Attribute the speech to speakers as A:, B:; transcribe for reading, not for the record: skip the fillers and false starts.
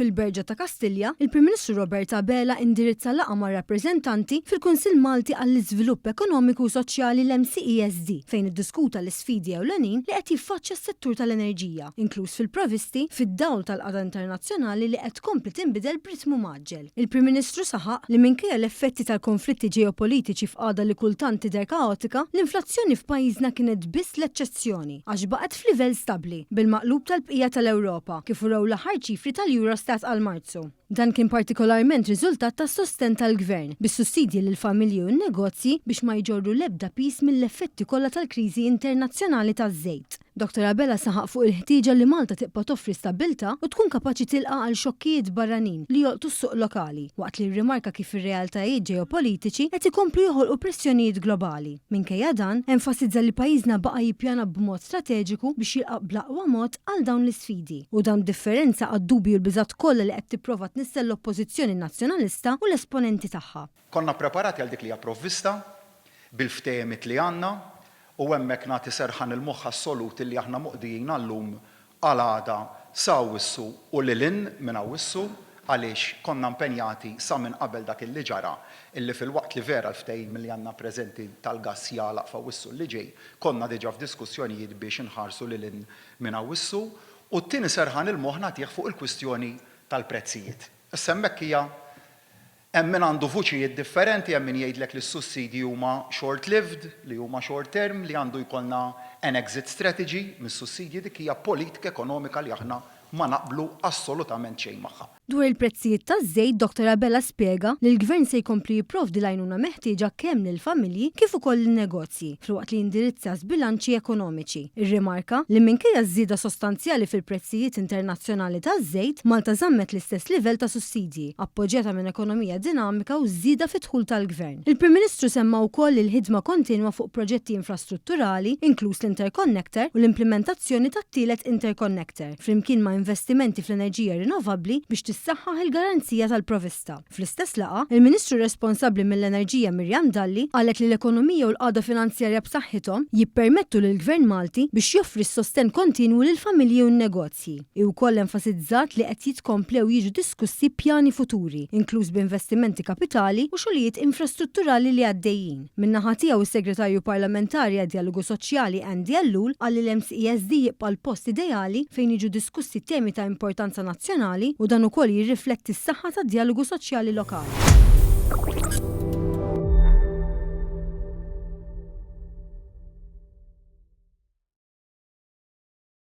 A: Fil-Berġa ta' Kastilja, il-Prim Ministru Robert Abela indirizza laqgħa mar-rappreżentanti fil-Kunsill Malti għall-Iżvilupp Ekonomiku u Soċjali l-MCESD fejn iddiskuta l-isfidi ewlenin li qed jiffaċċja s-settur tal-enerġija, inkluż fil-provisti, fid-dawl tal-qagħda internazzjonali li qed tkompli tinbidel b'ritmu mgħaġġel. Il-Prim Ministru saħaq li minkejja l-effetti tal-konflitti ġeopolitiċi f'qagħda li kultant tidher kaotika, l-inflazzjoni f'pajjiżna kienet biss l-eċċezzjoni għax baqgħet f'livell stabbli, bil-maqlub tal-bqija tal-Ewropa, kif urew l-aħħar ċifri tal-Eurostat għal Marzu. Dan kien partikolarment riżultat tas-sostenn tal-Gvern, bis-sussidji lill-familji u n-negozji biex ma jġorru l-ebda piż mill-effetti kollha tal-kriżi internazzjonali taż-żejt. Dottor Abela saħaq fuq il-ħtieġa li Malta tibqa' toffri stabbiltà u tkun kapaċi tilqa' għal xokkijiet barranin li jolqtu s-suq lokali, waqt li rrimarka kif ir-realtajiet ġeopolitiċi qed ikomplu joħolqu pressjonijiet globali. Minkejja dan, enfasizza li pajjiżna baqa' jippjana b'mod strateġiku biex jilqa' bl-aqwa mod għal dawn l-isfidi, u dan b'differenza għad-dubji u l-biżgħat kollha li qed tipprova tnissel l-Oppożizzjoni Nazzjonalista u l-esponenti tagħha.
B: Konna ppreparati għal dik li hija provvista, bil-ftehimiet li għandna, u hemmhekk nagħti serħan il-moħħ assolut illi aħna moqdijin għal-lum, għal għada, sa Awwissu u lil hinn minn Awwissu, għaliex konna impenjati sa minn qabel dak illi ġara, illi filwaqt li vera l-ftehim li għandna preżenti tal-gass jagħlaq f'Awwissu li ġej, konna diġà f'diskussjonijiet biex inħarsu lil hinn minn Awwissu. U t-tieni serħan il-moħħ nagħtih fuq il-kwistjoni tal-prezzijiet. Issa hemmhekk hija Hemm min għandu vuċijiet differenti, hemm min jgħidlek li s-sussidji huma short-lived, li huma short-term, li għandu jkollna an exit strategy mis-sussidji, dik hija politika ekonomika li aħna ma naqblu assolutament xejn magħha.
A: Dwar il-prezzijiet taż-żejt, Dottor Abela spjega li l-Gvern se jkompli jipprovdi l-għajnuna meħtieġa kemm lill-familji kif ukoll lin-negozji, filwaqt li jindirizza żbilanċi ekonomiċi. Irrimarka li minkejja ż-żieda sostanzjali fil-prezzijiet internazzjonali taż-żejt, Malta żammet l-istess livell ta' sussidji, appoġġjata minn ekonomija dinamika u żieda fid-dħul tal-Gvern. Il-Prim Ministru semma wkoll il-ħidma kontinwa fuq proġetti infrastrutturali, inkluż l-interconnector u l-implimentazzjoni tat-tielet interconnector, flimkien ma' investimenti fl-enerġija rinnovabbli biex tissaħħaħ il-garanzija tal-provista. Fl-istess laqgħa, il-Ministru responsabbli mill-Enerġija Miriam Dalli qalet li l-ekonomija u l-qagħda finanzjarja b'saħħithom jippermettu lill-Gvern Malti biex joffri s-sostenn kontinwu lill-familji u n-negozji. Hi wkoll enfasizzat li qed jitkomplew jiġu diskussi pjani futuri, inkluż b'investimenti kapitali u xogħlijiet infrastrutturali li għaddejjin. Min-naħa tiegħu s-Segretarju Parlamentari għad-Djalogu Soċjali Andy Ellul qal li l-MCESD jibqa' l-post ideali fejn jiġu diskussi temi ta' importanza nazzjonali u dan ukoll jirrifletti s-saħħa tad-djalogu soċjali lokali.